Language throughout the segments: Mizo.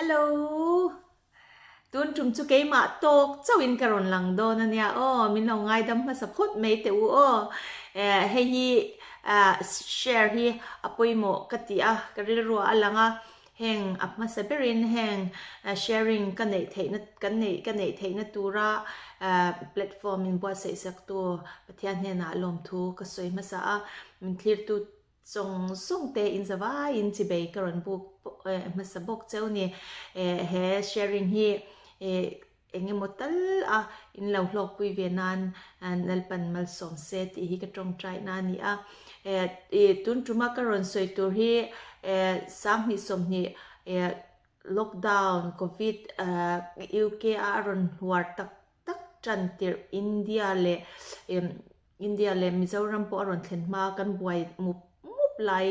Hello! Tun tum chu keimah tawk chauhin ka rawn lang dawn a nia aw, min lo ngaidam hmasa phawt mai teh u aw. Eh, hei hi ah share hi a pawimawh ka ti a, ka rilruah a lang a, heng a hmasa berin heng sharing ka neih theihna kan neih ka neih theihna tura ah platform min buatsaih saktu Pathian hnenah lawmthu ka sawi hmasa a, min thlirtu Zawng zawng te in zavaiin chibei ka rawn buk hmasa bawk cheu ni. He sharing hi eng emaw tal a in lo hlawkpui ve nan Lalpan malsawm se tih hi ka tawngtai na a ni a. Tun tuma ka rawn sawi tur hi 20 20 lockdown covid UK a a rawn hluar tak tak tan tirh India leh India leh Mizoram pawh a rawn thlen hma kan buai mup mup lai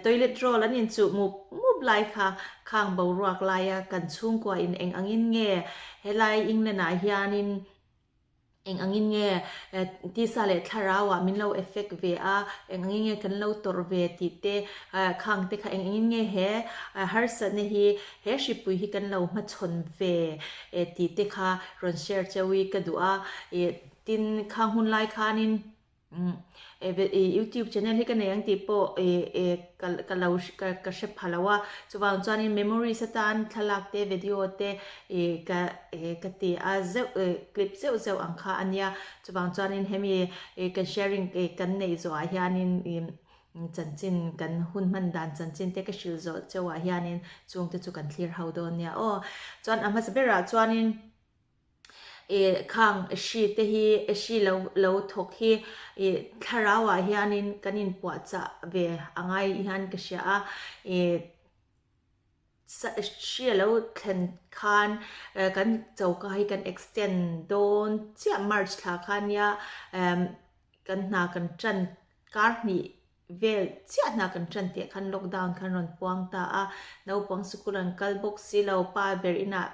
toilet roll an inchuh mup mup lai kha khang boruak laia kan chhungkua in eng angin nge helai England ah hianin eng angin nge tisa leh thlarau ah min lo effect ve a eng angin nge kan lo tawrh ve tih te khang te kha eng angin nge he harsatna hi he hripui hi kan lo hmachhawn ve tih te kha rawn share cheu i ka duh a Tin, khang hun lai khanin YouTube channel hi ka nei ang tih pawh ka lo ka hre pha lo a, chuvang chuanin memories atan thlalak te video te ka ka ti a zeuh clip zeuh zeuh ang kha a nia, chuvang chuanin hemi kan sharing kan neih zawhah hianin chanchin kan hun hman dan chanchin te ka hrilh zawh chauhah hianin chungte chu kan thlir ho dawn nia aw. Chuan a hmasa berah chuanin. Ih khang hri te hi hri lo lo thawk hi ih thlarau ah hianin kan inpuahchah ve a ngai hian ka hria a ih hri a lo thlen khan kan choka hi kan extend dawn chiah march thla khan nia kan hna kan tan kar hnih Vel chiah hna kan ṭan tih khan lockdown khan rawn puang ta a, naupang sikul an kal bawk si lo, pa ber inah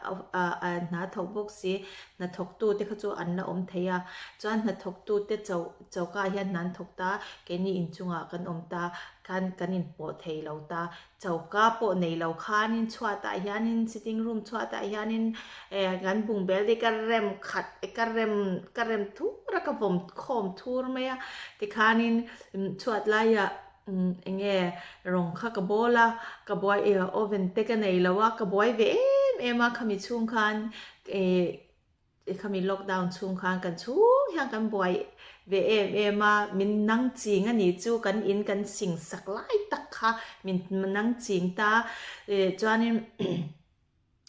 hna a thawk bawk si, hnathawktu te kha chu an la awm thei a, chuan hnathawktu te cho choka ah hian hna an thawk ta, keini inchungah kan awm ta khan kan inpawh thei lo ta, choka pawh nei lo khanin chhuatah hianin sitting room chhuatah hianin eh kan bungbel te ka rem khat ka rem ka rem thur a ka vawm khawm thur mai a tikhanin chhuat laiah eng nge rawng kha ka bawl a ka buai eh oven te ka nei lo a ka buai ve em em a khami chhung khan eh Khami lockdown chhung khan kan chhung hian kan buai ve em em a, min nang ching a nih chu kan in kan sing sak lai tak kha min nang ching ta chuanin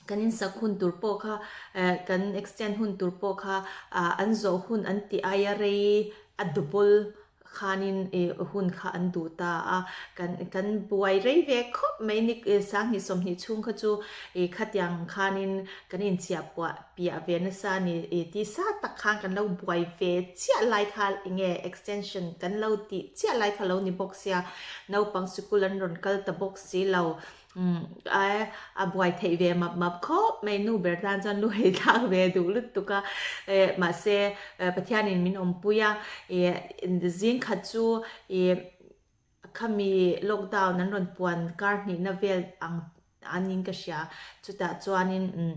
kan in sak hun tur pawh kha kan extend hun tur pawh kha an zawh hun an tih aia rei a double khanin ih hun kha an duh ta a, kan kan buai rei ve khawp mai ni 20 20 chhung kha chu ih khatiang khanin kan inchiah puah piah ve nasa a ni ih tisa tak khan kan lo buai ve chiah lai kha enge extension kan lo tih chiah lai kha lo ni bawk sia naupang sikul an rawn kal ta bawk si lo. Umm a buai theih ve map map khawp mai nu ber tan chuan lu hei thlak ve duh lutuk a eh mahse Pathianin min awmpui a ih zing khat chu ih khami lockdown an rawn puan kar hnihna vel ang anin ka hria chutah chuanin umm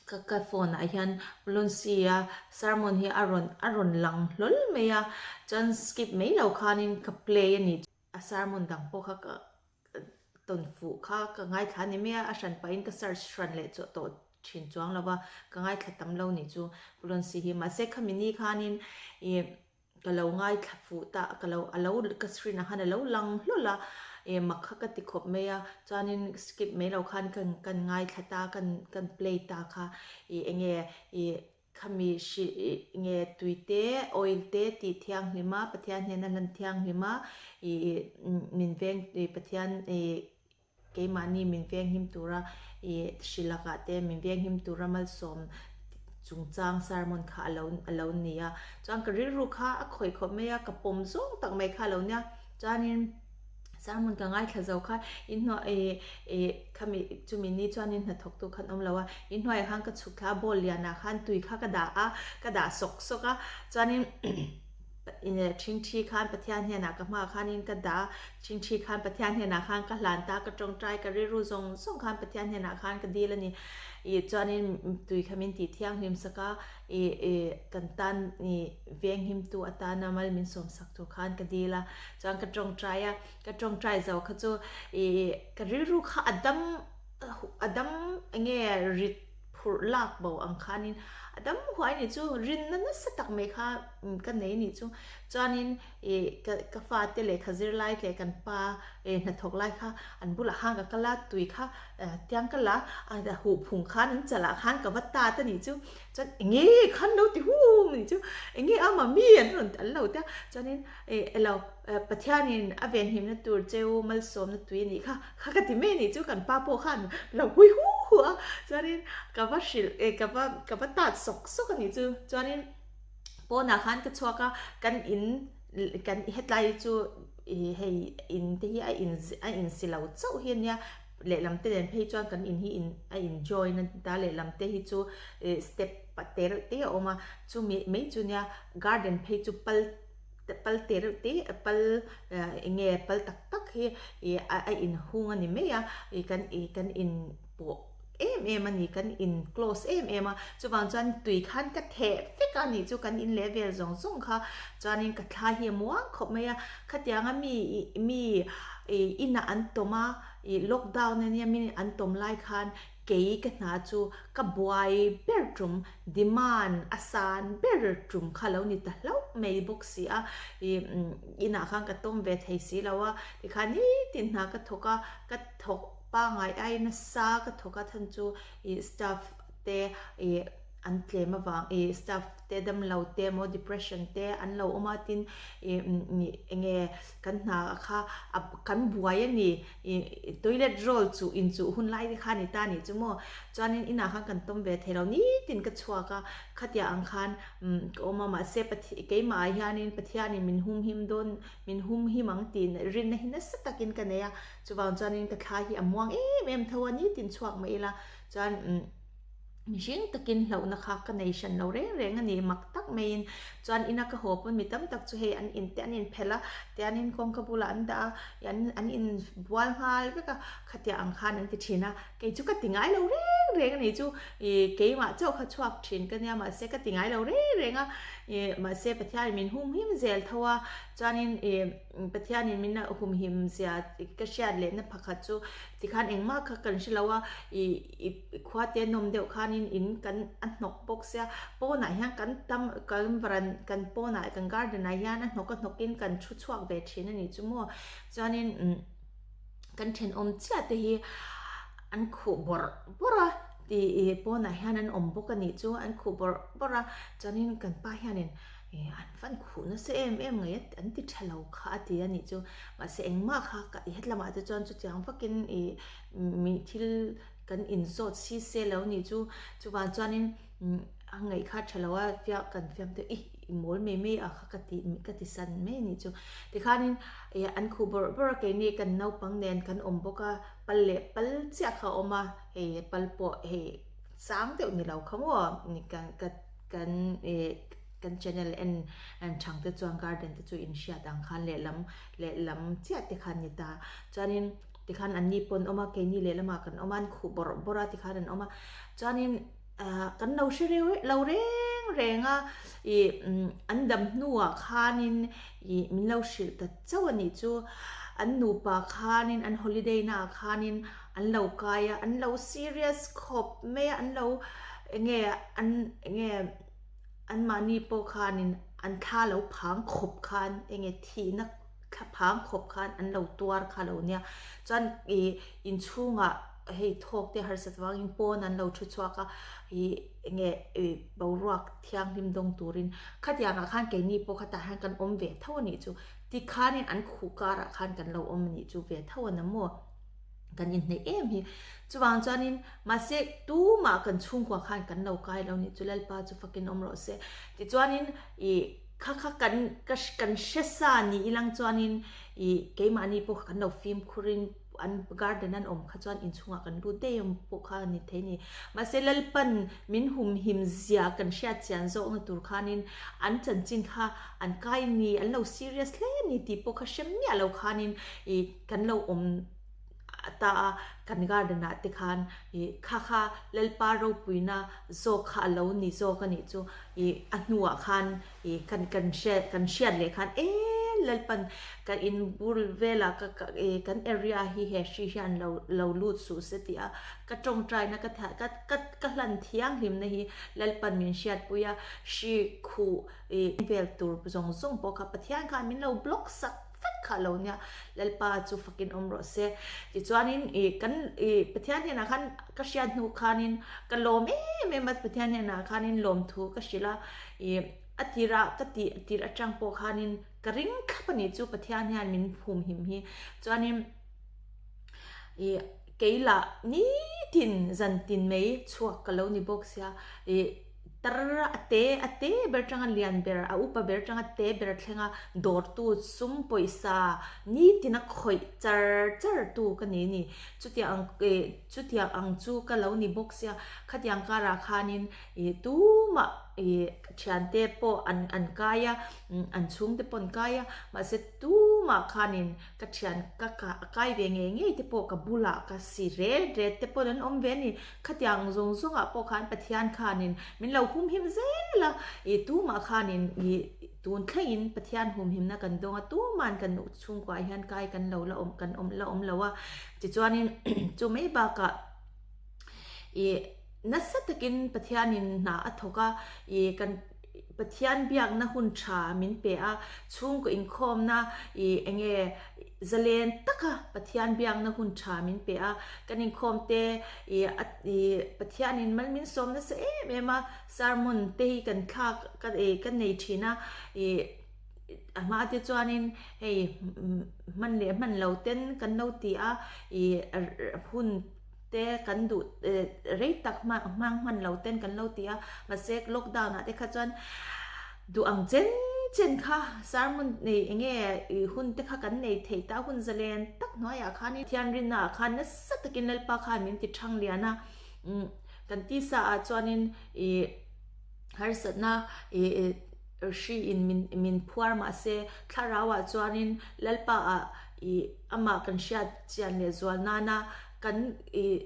ka ka phone ah hian Loncy a sermon hi a rawn a rawn lang hlawl mai a chuan skip mai lo khanin ka play a ni. A sermon dang pawh kha ka tawn fuh kha ka ngaithla a ni mai a, a hran pahin ka search hran leh chu tawh thin chuang lo va, ka ngaithla tam lo nih chu Pulonsi hi. Mahse khami ni khanin ih ka lo ngaithla fuh ta, ka lo a lo ka screen ah khan a lo lang hlawl a, ih mak kha ka ti khawp mai a, chuanin skip mai lo khan kan kan ngaithla ta, kan kan play ta kha ih eng nge ih Khami hri nge tui te, oil te tih thianghlim a, Pathian hian a hlan thianghlim a, ih min veng ih Pathian ih keimahni min venghim tura ih hri lakah te min venghim tura malsawm chungchang sermon kha a lo a lo ni a. Chuan ka rilru kha a khawih khawp mai a, ka pawm zawng tak mai kha a lo nia. Chuanin sermon ka ngaithla zo kha inhnuai ih ih khami chumi ni chuanin hnathawktu khan awm lo a, inhnuaiah khan ka chhuk thla a, ball lianah khan tui kha ka dah a, ka dah sawk sawk a, chuanin. Ṭhingṭhi khan Pathian hnenah ka hmaah khanin ka dah a, ṭhingṭhi khan Pathian hnenah khan ka hlan ta, ka ṭawngṭai, ka rilru zawng zawng khan Pathian hnenah khan ka dil a ni. Ih chuanin tui kha min tih thianghlim sak a, ih ih kan tan ih venghimtu atana mal min sawm sak tur khan ka dil a, chuan ka ṭawngṭai a, ka ṭawngṭai zo kha chu ih ka rilru kha a dam a dam eng nge rit phurh lak bo ang khanin a dam huai nih chu rinna nasa tak mai kha ka nei nih chu chuanin ih ka ka fate lehkha zir lai leh kan pa ih hnathawk lai kha an bulah khan ka kal a tui kha tiang ka la a huh phung khan an chalah khan ka va tat a nih chu chuan enge khan lo ti hum nih chu enge a mami an rawn an lo tia chuanin ih elo Pathianin a venhimna tur cheu malsawmna tui a nih kha kha ka ti mai a nih chu kan pa pawh khan lo hui hu hu a chuanin ka va hrilh eh ka va ka va tat sawk sawk a nih chu chuanin pawnah khan ka chhuak a kan in kan hetlai chu ih hei in te hi a in a insi lo chauh hi a nia lehlam te nen phei chuan kan in hi in a in join a ni ta lehlam te hi chu ih step te reuh te a awm a chumi mai chu nia garden phei chu pal pal te reuh te pal eng nge pal tak tak hi ih a inhung a ni mai a ih kan ih kan in pawh em em a ni kan in close em em a chuvang chuan tui khan ka theh vek a nih chu kan in leh vel zawng zawng kha chuanin ka thla hi a muang khawp mai a khatianga mi ih mi ih inah an tawm a ih lockdown ania mi an tawm lai khan Kei ka hna chu ka buai ber tum, demand a san ber tum kha lo ni ta hlauh mai bawk si a, ih inah khan ka tawm ve thei si lo a, tikhan nitin hna ka thawk a, ka thawk pangngai ai nasa ka thawk a than chu ih staff te ih an tlem avang ih staff te damlo te emaw depression te an lo awm a tin ih eng nge kan hna kha a kan buai a ni. Ih toilet roll chuh inchuh hun lai te kha ni ta nih chu maw chuanin inah khan kan tawm ve thei lo nitin ka chhuak a khatiah ang khan umm ka awm a mahse Pathian keimah ah hianin Pathianin min humhim dawn min humhim ang tih rinna hi nasa takin ka nei a chuvang chuanin ka thla hi a muang em em tho a nitin chhuak mah ila chuan umm Mihring takin hlauhna kha ka nei hran lo reng reng a ni mak tak maiin chuan ina ka haw pawn mi tam tak chu hei an in te an in phelh a tianin kawngka bulah an dah a an an in bual nghal vek a khatiang ang khan an ti thin a kei chu ka ti ngai lo reng reng a ni chu ih keimah chauh kha chhuak thin ka nia mahse ka ti ngai lo reng reng a ih mahse Pathianin min humhim zel tho a chuanin ih Pathianin min humhim zia ka hriat lehna pakhat chu tikhan engmah kha kan hre lo a ih. I khua te nawm deuh khanin in kan a hnawk bawk sia pawnah hian kan tam kan varan kan pawnah kan garden ah hian a hnawk a hnawkin kan thu chhuak ve thin a nih chu maw chuanin umm kan thenawm chiah te hi an khuh bawrh bawrh a tih ih pawnah hian an awm bawk a nih chu an khuh bawrh bawrh a chuanin kan pa hianin ih an van khuh nasa em em ngei a an ti tha lo kha a ti a nih chu mahse engmah kha hetlamah te chuan chutiang vakin ih Mi thil kan inzawt si se lo nih chu chuvang chuanin a ngaih kha tha lo a fiah kan fiam te ih i mawl mai mai a kha ka ti ka ti san mai nih chu tikhanin ih an khuh bawrh bawrh a keini kan naupang nen kan awm bawk a pal leh pal chiah kha a awm a hei pal pawh hei sang deuh ni lo kha maw kan ka kan ih kan channel en thang te chuan garden te chu inhriat ang khan lehlam lehlam chiah te kha a ni ta chuanin. Tikhan anni pawh an awm a, keini lehlamah kan awm a, an khuh bawrh bawrh a tikhan an awm a. Chuanin ah kan lo hre reu lo reng reng a, ih an dam hnuah khanin ih min lo hrilh ta chauh a nih chu. An nupa khanin an holiday naah khanin an lo kai a, an lo serious khawp mai a, an lo eng nge an eng nge anmahni pawh khanin an thla lo phang khawp khan eng nge thihna thla phang khawp khan an lo tuar kha lo nia chuan ih inchhungah hei thawk te harsat vangin pawn an lo thu chhuak a ih enge ih boruak thianghlim dawng turin khatiangah khan keini pawh khatah hian kan awm ve tho a nih chu tikhanin an khuh karah khan kan lo awm a nih chu ve tho a na maw kan inhneih em hi chuvang chuanin mahse tumah kan chhungkua khan kan lo kai lo nih chu Lalpa chu fakin awm rawh se tichuanin ih Kha kha kan ka kan hre sa ni ilang chuanin ih keimahni pawh kha kan lo fimkhurin An garden an awm kha chuan inchhungah kan lut daih ang pawh kha a ni thei a ni. Mahse Lalpan min humhim zia kan hriat chian zawkna tur khanin an chanchin kha an kai ni, an lo serious hle ni tih pawh kha hre miah lo khanin ih kan lo awm ta a, kan garden ah te khan ih kha kha Lalpa ropuina zawk kha a lo ni zawk a nih chu ih a hnuah khan I kan kan hriat kan hriat leh khan e Lalpan kan in bul velah ka ka e kan area hi he hri hian lo lo lut suh se tih a ka tawngtaina ka tha ka ka ka hlan thianghlimna hi Lalpan min hriatpui a hri khuh i vel tur zawng zawng pawh kha Pathian khan min lo block sak vek kha lo nia Lalpa chu fakin awm rawh se tichuanin i kan i Pathian hnenah khan ka hriat hnu khanin ka lawm em em a Pathian hnenah khanin lawmthu ka hrilh a. I a tirah ka tih tirh atang pawh khanin ka ring thlap a nih chu Pathian hian min humhim hi. Chuanin i kei lah nitin zantin mai chhuak ka lo ni bawk sia i tar a te a te ber tanga lian ber a upa ber tanga te ber thlenga dawrtu sum pawisa nitina khawih char char tu ka ni ni. Chutiang ang i chutiang ang chu ka lo ni bawk sia khatiang karah khanin I tumah i thiante pawh an an kai a, an chhungte pawh an kai a, mahse tumah khanin ka thian ka ka kai ve ngei ngei te pawh ka bulah ka si ret ret te pawh an awm ve a ni. Khatiang zawng zawngah pawh khan Pathian khanin min lo humhim zel a, i tumah khanin i tun thlengin Pathian humhimna kan dawng a, tuma'n kan chhungkuaah hian kai kan lo la awm kan awm la awm lo a. Tichuanin chu mai bakah i Nasa takin Pathianin hna a thawk a, i kan Pathian biakna hun tha min pe a, chhungkaw inkhawmna i enge zalen taka Pathian biakna hun tha min pe a, kan inkhawm te i a i Pathianin mal min sawm nasa em em a, sermon te hi kan thlak ka ei ka nei thin a, i a hma te chuanin hei hman leh hman lo ten kan lo ti a, i hun. te kan duh rei tak hmang hman lo ten kan lo ti a, mahse lockdown ah te kha chuan duh ang chen chen kha sermon nei eng nge ih hun te kha kan nei thei ta hun zalen tak hnuaiah khan Pathian rinna ah khan nasa takin Lalpa khan min ti thang lian a, umm kan tisa ah chuanin ih harsatna ih hri in min min phuar mahse thlarau ah chuanin Lalpa ah ih amah kan hriat chian leh zual nana kan ih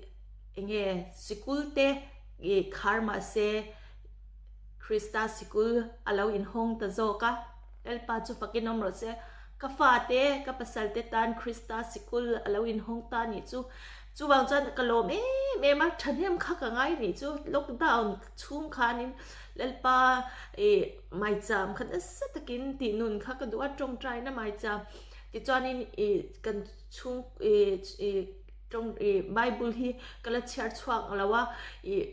enge sikul te ih khar mahse Krista sikul a lo inhawng ta zawk a, Lalpa chu fakin awm rawh se, ka fate ka pasal te tan Krista sikul a lo inhawng ta nih chu, chuvang chuan ka lawm em em a, thahnem kha ka ngai nih chu lockdown chhung khanin Lalpa ih maicham kha nasa takin tih nun kha ka duh a, tawngtaina maicham tichuanin ih kan chhung ih ih tawng ih bible hi ka la chhiar chhuak lo a ih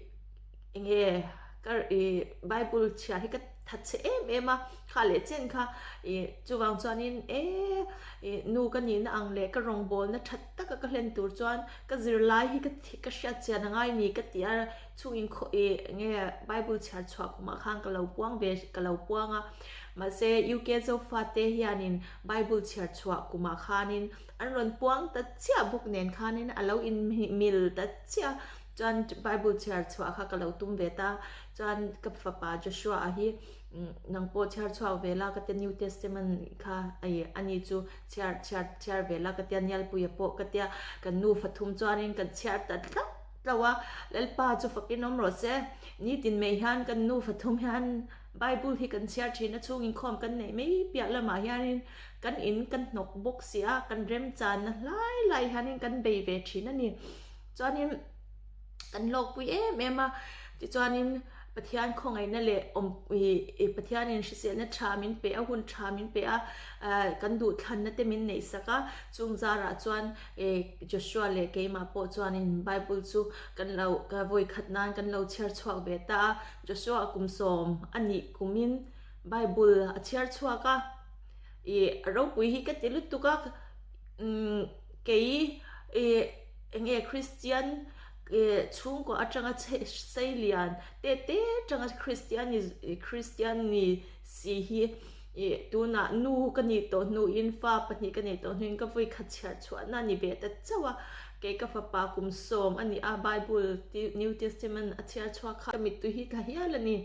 enge ka ih bible chhiar hi ka that chhe em em a kha leh chen kha ih chuvang chuanin e ih nu ka nihna ang leh ka rawngbawlna that taka ka hlen tur chuan ka zirlai hi ka ka hriat chian a ngai ni ka tih a chhung inkhawh ih enge bible chhiar chhuah kumah khan ka lo puang ve ka lo puang a mahse UK Zofate hianin bible chhiar chhuah kumah khanin An rawn puang ta chiah bawk nen khanin a lo inmil ta chiah a, chuan Bible chhiar chhuah kha ka lo tum ve ta, chuan ka fapa Joshua a hi nang pawh chhiar chhuak ve la ka tia New Testament kha a ni chu chhiar chhiar chhiar ve la ka tia Nialpuia pawh ka tia kan nu fathum chuanin kan chhiar ta tlauh tlauh a, Lalpa chu fakin awm rawh se, nitin mai hian kan nu fathum hian Bible hi kan chhiar thin a, chhung inkhawm kan neih mai piah lamah hianin Kan in kan hnawk bawk si a, kan remchanna hlai lai hianin kan bei ve thin a ni. Chuanin kan hlawkpui em em a, tichuanin Pathian khawngaihna leh awm ih Pathianin hriselna tha min pe a, hun tha min pe a, kan duhthlanna te min neih sak a, chung zarah chuan Joshua leh keimah pawh chuanin Bible chu kan lo ka vawikhat nan kan lo chhiar chhuak ve ta a, Joshua kum sawm a nih kumin Bible a chhiar chhuak a. Ih ropui hi ka ti lutuk a umm kei ih eng nge Christian ih chhungkaw atanga sei lian te te atanga Christian ni Christian ni si hi. Ih tunah nu ka nih tawh hnuin fa pahnih ka neih tawh hnuin ka vawi khat chhiar chhuahna a ni ve ta chauh a, kei ka fapa kum sawm a ni a, Bible New Testament a chhiar chhuak kha ka mittui hi tla hial a ni.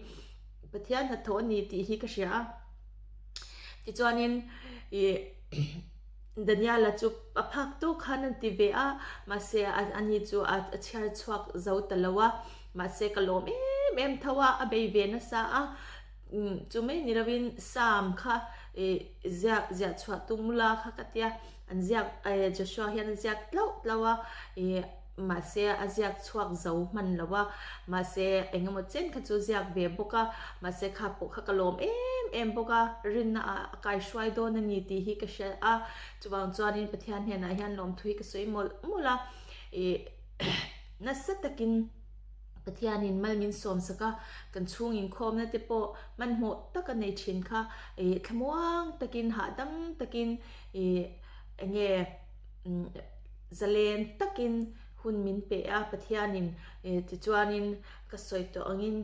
Pathian hnathawh a ni tih hi ka hria a. Tichuanin ih Daniela chu a phak tawk khan an ti ve a, mahse ani chu a chhiar chhuak zo ta lo a, mahse ka lawm em em tho a, a bei ve nasa a. Chu mai ni lovin Psalm kha ih ziak ziah chhuah tum ula kha ka tia an ziak eh Joshua hian a ziak tlauh tlauh a ih mahse a ziak chhuak zo hman lo a mahse eng emaw chen kha chu ziak ve bawk a mahse kha pawh kha ka lawm em em bawk a rinna ah a kaihruai dawn a ni tih hi ka hria a chuvang chuanin Pathian hnenah hian lawmthu hi ka sawi mawlh mawlh a ih nasa takin. Pathianin mal min sawmsak a, kan chhung inkhawmna te pawh hmanhmawh tak a nei thin kha ih thlamuang takin hahdam takin ih eng nge zalen takin hun min pe a Pathianin ih tichuanin ka sawi tawh angin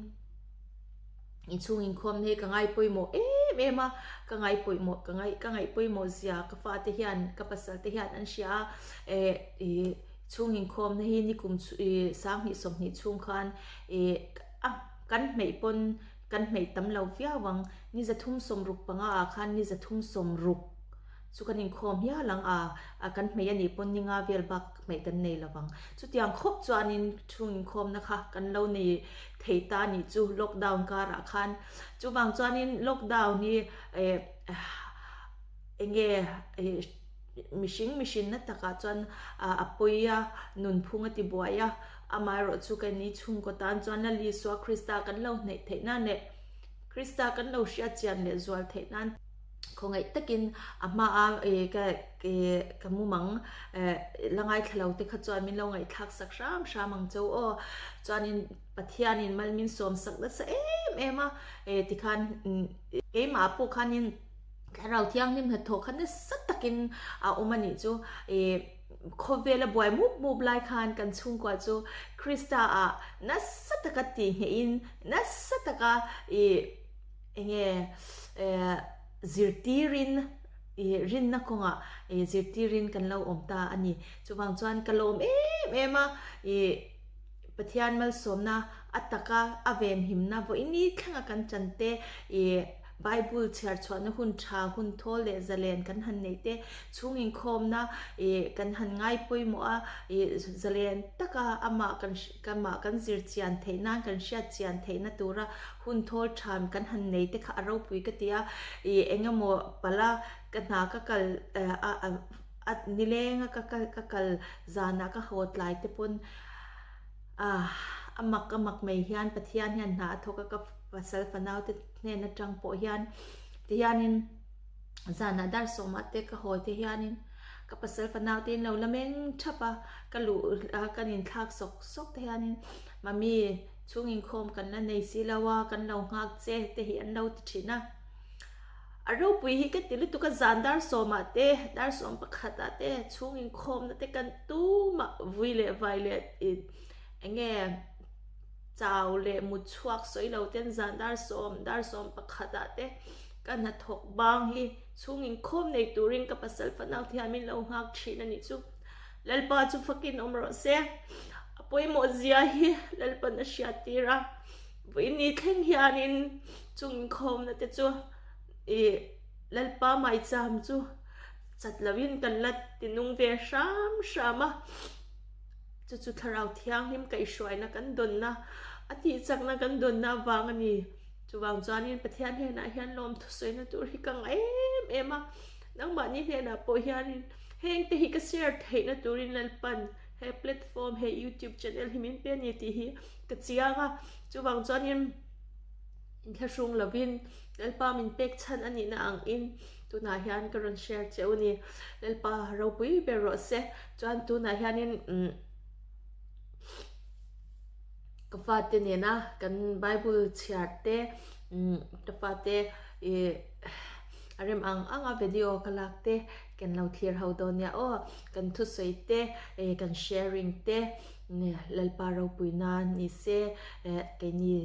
inchhung inkhawmna hi ka ngai pawimawh em em a, ka ngai pawimawh ka ngai ka ngaih pawimawh zia ka fate hian ka pasal te hian an hria a eh ih. Chhung inkhawmna hi nikum ih 20 20 chhung khan ih a kan hmeih pawn kan hmeih tam lo viau ang. Ni 365 ah khan ni 360 chu kan inkhawm hial ang a, a kan hmeih a nih pawn ni nga vel bak hmeih kan nei lo vang. Chutiang khawp chuanin chhung inkhawmna kha kan lo nei thei ta a nih chu lockdown karah khan. Chuvang chuanin lockdown hi eh eng nge ih. Mihring mihrinna takah chuan a pawi a, nunphung a ti buai a, amaherawh chu keini chhungkaw tan chuan Lal Isua Krista kan lo hneih theih nan leh Krista kan lo hriat chian leh zual theih nan khawngaih takin a hmaa ka ka mumang la ngaithla lo te kha chuan min lo ngaihthlak sak hram hram ang cheu aw. Chuanin Pathianin mal min sawm sak nasa em em a, tikhan keimah pawh khanin Thlarau Thianghlim hnathawh kha nasa takin a awm a nih chu. Ih khawvel a buai mup mup lai khan kan chhungkua chu Krista ah nasa taka tihnghehin nasa taka ih enge eh zirtirin ih rinna kawngah ih zirtirin kan lo awm ta a ni. Chuvang chuan ka lawm em em a ih Pathian malsawmna a taka a venhimna vawiini thlenga kan chan te ih Bible chhiar chhuahna hun tha, hun thawl leh zalen kan han neih te, chhung inkhawmna ih kan han ngai pawimawh a, ih zalen taka amah kan amah kan zir chian theih nan, kan hriat chian theihna tura hun thawl tha kan han nei te kha a ropui ka ti a, ih eng emaw pala ka hna ka kal a a nilenga ka kal ka kal zanah ka haw tlai te pawn Ah, a mak a mak mai hian Pathian hian hna a thawk a, ka pasal fanau te hnen atang pawh hian tihianin zanah dar sawmah te ka hawi te hianin ka pasal fanau te in lo la meng thap a, ka luh a kan inthlak sawk sawk te hianin mummy chhung inkhawm kan la nei si lo a, kan lo nghak che te hi an lo ti thin a. A ropui hi ka ti lutuk a, zan dar sawmah te, dar sawm pakhatah te chhung inkhawmna te kan tumah vui leh vai leh ih eng nge chau leh mut chhuak sawi lo ten zan dar sawm, dar sawm pakhatah te ka hnathawk bang hi chhung inkhawm nei turin ka pasal fanau te hian min lo nghak thin a nih chu. Lalpa chu fakin awm rawh se. A pawimawh zia hi Lalpan a hriat tir a. Vawiini thleng hianin chung inkhawmna te chu ih Lalpa maicham chu chat loin kan la tinung ve hram hram a, chu chu Thlarau Thianghlim kaihhruaina kan dawnna a tihchakna kan dawnna avang a ni. Chuvang chuanin Pathian hnenah hian lawmthusawina tur hi ka ngah em em a, nangmahni hnenah pawh hianin hengte hi ka share theihna turin Lalpan he platform he youtube channel hi min pe a ni tih hi ka chiang a, chuvang chuanin inthlahrung lovin Lalpa min pek chhan a nihna ang in tunah hian ka rawn share che u ni, Lalpa ropui ber rawh se, chuan tunah hianin umm ka fate nena kan bible chhiar te umm ka fate ih a rem ang ang a video ka lak te kan lo thlir ho dawn nia aw, kan thusawi te ih kan sharing te. Lalpa ropui nan ni se, keini.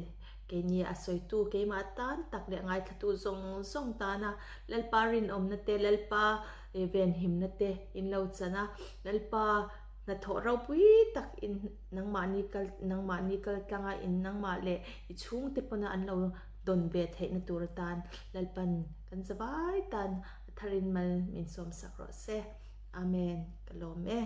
Keini a sawitu keimah tan tak leh ngaithlatu zawng zawng tana Lalpa rinawmna te, Lalpa venhimna te in lo chan a, Lalpa hnathawh ropui tak in nangmahni kal nangmahni kal tlanga in nangmah leh i chhungte pawna an lo dawn ve theihna tur atan Lalpan kan zavai tan a tharin mal min sawmsak rawh se. Amen. Ka lawm e.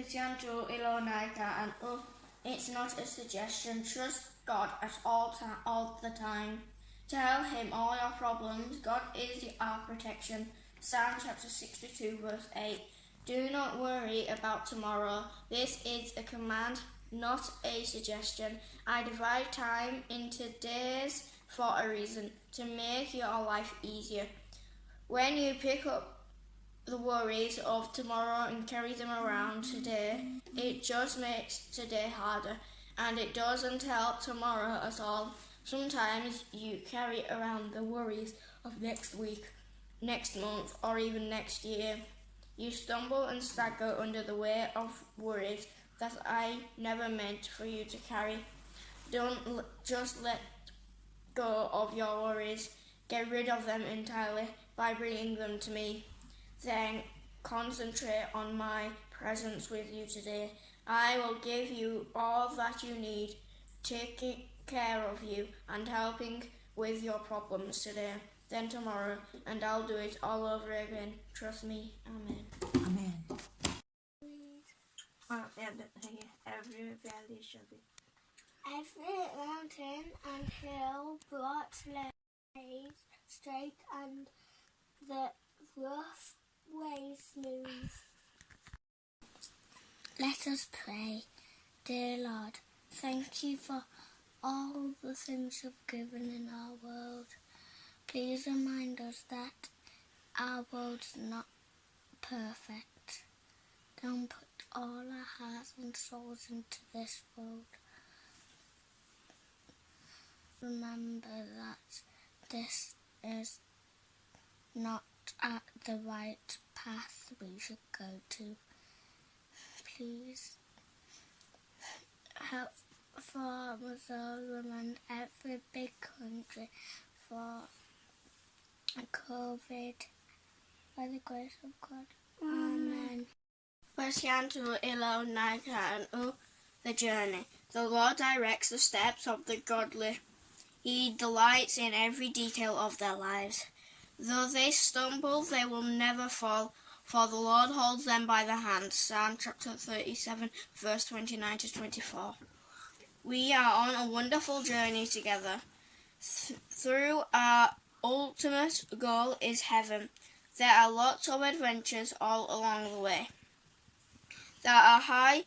Pathian chu i lo nai ta an u. It's not a suggestion, trust God at all, all the time. Tell him all your problems, God is our protection. Psalm chapter 62 verse 8. Do not worry about tomorrow. This is a command, not a suggestion. I divide time into days for a reason, to make your life easier. When you pick up the worries of tomorrow and carry them around today, it just makes today harder and it doesn't help tomorrow at all. Sometimes you carry around the worries of next week, next month, or even next year. You stumble and stagger under the weight of worries that I never meant for you to carry. Don't just let go of your worries. Get rid of them entirely by bringing them to me. Then concentrate on my presence with you today. I will give you all that you need, taking care of you and helping with your problems today, then tomorrow, and I'll do it all over again. Trust me. Amen. Amen. Every valley shall be. Every mountain and hill brought laid straight and the rough way smooth. Let us pray. Dear Lord, thank you for all the things you've given in our world. Please remind us that our world's not perfect. Don't put all our hearts and souls into this world. Remember that this is not at the right path we should go to. Please help for Mizoram and every big country for COVID. By the grace of God. Amen. Pathian chu i lo ngaithla ang u, The Journey. The Lord directs the steps of the godly. He delights in every detail of their lives. Though they stumble, they will never fall, for the Lord holds them by the hand. Psalm chapter 37, verse 29 to 24. We are on a wonderful journey together. Th- through our ultimate goal is heaven. There are lots of adventures all along the way. There are high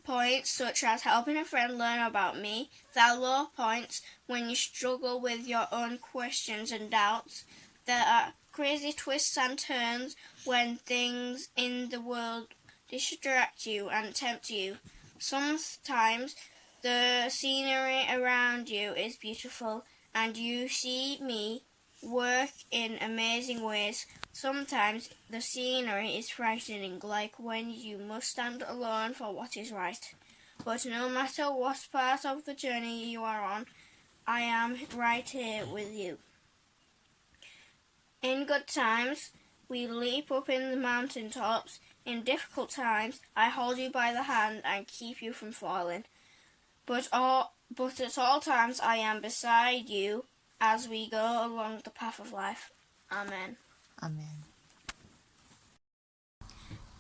points such as helping a friend learn about me. There are low points when you struggle with your own questions and doubts. There are crazy twists and turns when things in the world distract you and tempt you. Sometimes the scenery around you is beautiful and you see me work in amazing ways. Sometimes the scenery is frightening, like when you must stand alone for what is right. But no matter what part of the journey you are on, I am right here with you. In good times, We leap up in the mountain tops. In difficult times, I hold you by the hand and keep you from falling. But, all, but at all times I am beside you as we go along the path of life. Amen. Amen.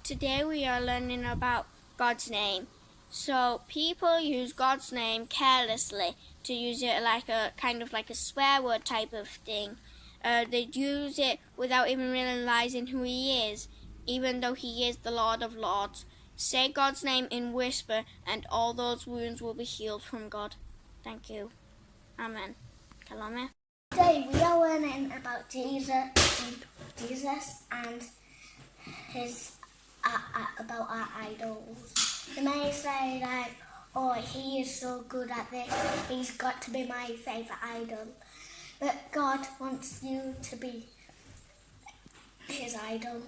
Today we are learning about God's name. So people use God's name carelessly to use it like a kind of like a swear word type of thing. Uh, they use it without even realizing who he is, even though he is the Lord of Lords. Say God's name in whisper, and all those wounds will be healed from God. Thank you. Amen. Kalame. Today we are learning about Jesus, Jesus and his uh, uh, about our idols. You may say like, oh, he is so good at this. He's got to be my favourite idol. But God wants you to be his idol.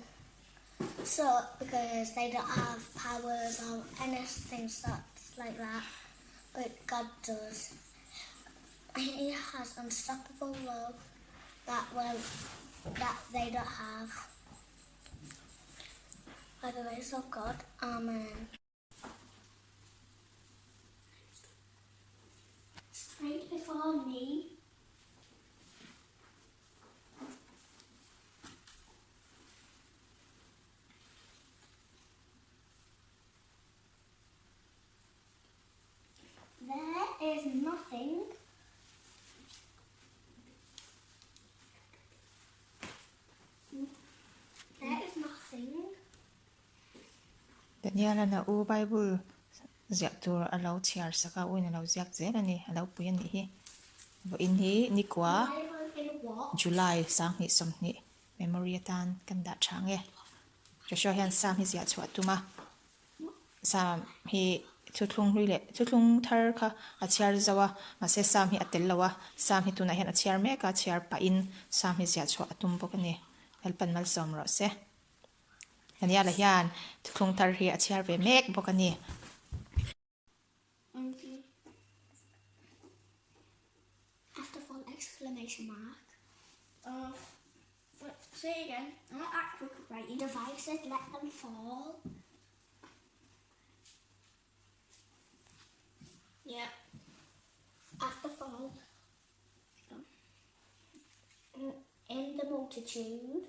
So, because they don't have powers or anything such like that, but God does. He has unstoppable love that will that they don't have. By the grace of God, Amen. Straight before me. There is nothing There is nothing. Daniel-a'n a u Bible ziah tur a lo chhiar sak a, uin a lo ziak zel a ni, a lo pui a nih hi. Vawiin hi nikua July 2020 memory atan kan dah tha ang e. Joshua hian Psalm hi ziah chhuah a tum a, Psalm hi thuthlung hlui leh thuthlung thar kha a chhiar zo a, mahse Psalm hi a tel lo a, Psalm hi tunah hian a chhiar mek a, chhiar pahin Psalm hi ziah chhuah a tum bawk a ni. Lalpan malsawm rawh se. Daniela hian thuthlung thar hi a chhiar ve mek bawk a ni. After full exclamation mark. Of say again. I'm not that quick at writing. Devices, let them fall. Yeah. After fall. In the multitude.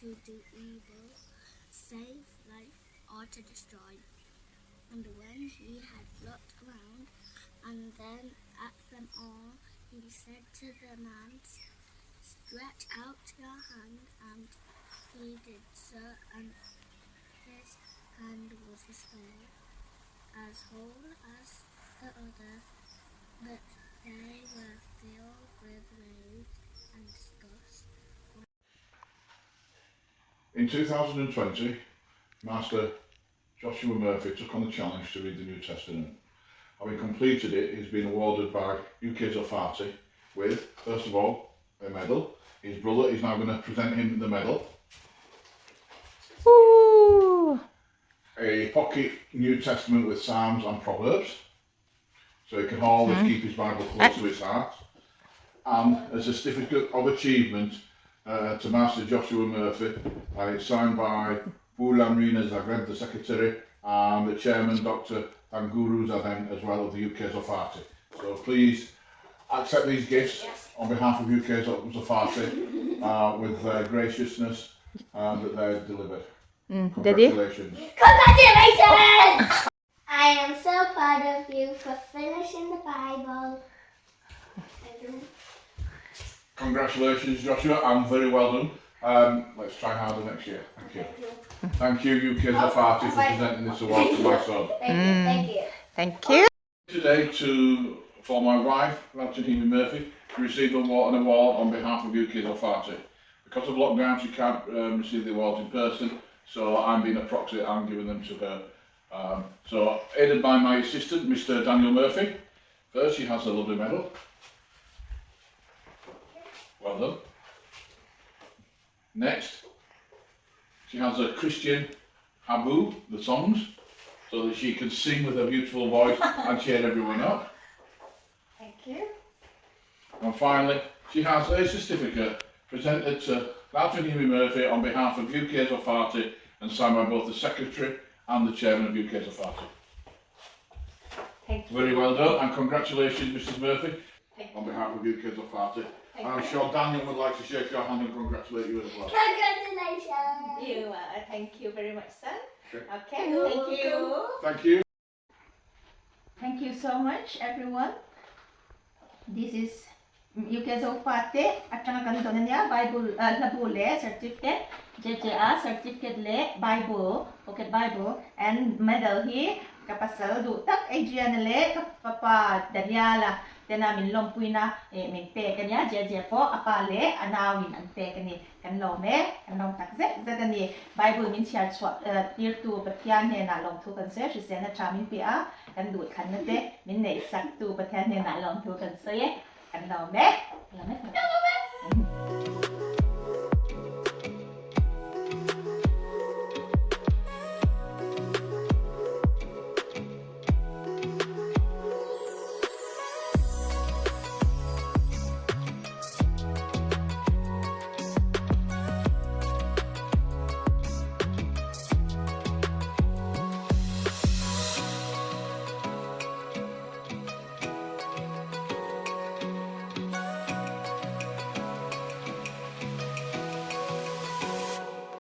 To do evil, save life, or to destroy. And when he had looked around, and then at them all, he said to the man, Stretch out your hand, and he did so, and his hand was restored, as whole as the other, but they were filled with rage and disgust. In 2020, Master Joshua Murphy took on the challenge to read the New Testament. Having completed it, he's been awarded by UK Zofati with, first of all, a medal. His brother is now going to present him the medal. Ooh. A pocket New Testament with Psalms and Proverbs, so he can always keep his Bible close to his heart. And a certificate of achievement to Master Joshua Murphy, and it's signed by Bulamrina Zagreb, the secretary, and the chairman, Dr. Thanguru Zadeng, as well of the UK Zofati. So please accept these gifts Yes. on behalf of UK Zofati with graciousness that they're delivered. Daddy? Congratulations. Congratulations! I am so proud of you for finishing the Bible. Congratulations, Joshua, and very well done. Let's try harder next year. Thank you. Thank you, UK Zafati, for presenting this award to my son. Thank you, thank you. Thank you. Today, to for my wife, Valentine Murphy, to receive an award on behalf of UK Zafati. Because of lockdown, she can't receive the awards in person, so I'm being a proxy and giving them to her. So, aided by my assistant, Mr. Daniel Murphy. First, she has a lovely medal. Well done. Next, she has a Christian Abu, the songs, so that she can sing with her beautiful voice and cheer everyone up. Thank you. And finally, she has a certificate presented to Lalchhanhimi Murphy on behalf of UK Zofate and signed by both the Secretary and the Chairman of UK Zofate. Thank you. Very well done and congratulations, Mrs Murphy, Thank on behalf of UK Zofate. Thank And I'm you. sure Daniel would like to shake your hand and congratulate you as well. Congratulations. You are. Thank you very much, son. Okay. Okay, thank you. Thank you. Thank you so much, everyone. This is UK Zofate atanga kan dawn ania Bible hlabu leh certificate JJA certificate leh Bible pocket Bible and medal hi ka pasal duh tak Adriana leh ka fapa Daniela tena min lawmpuina eh min pek ania JJ pawh a pa leh a nauin an pek ani kan lawm e kan lawm tak zet zet ani Bible min chhiar chhuah tirtu Pathian hnenah lawmthu kan sawi a hriselna tha min pe a Kan duhthlanna te min neihsak tu Pathian hnenah lawmthu kan sawi e. Kan lawm e. Lawm e. Lawm e.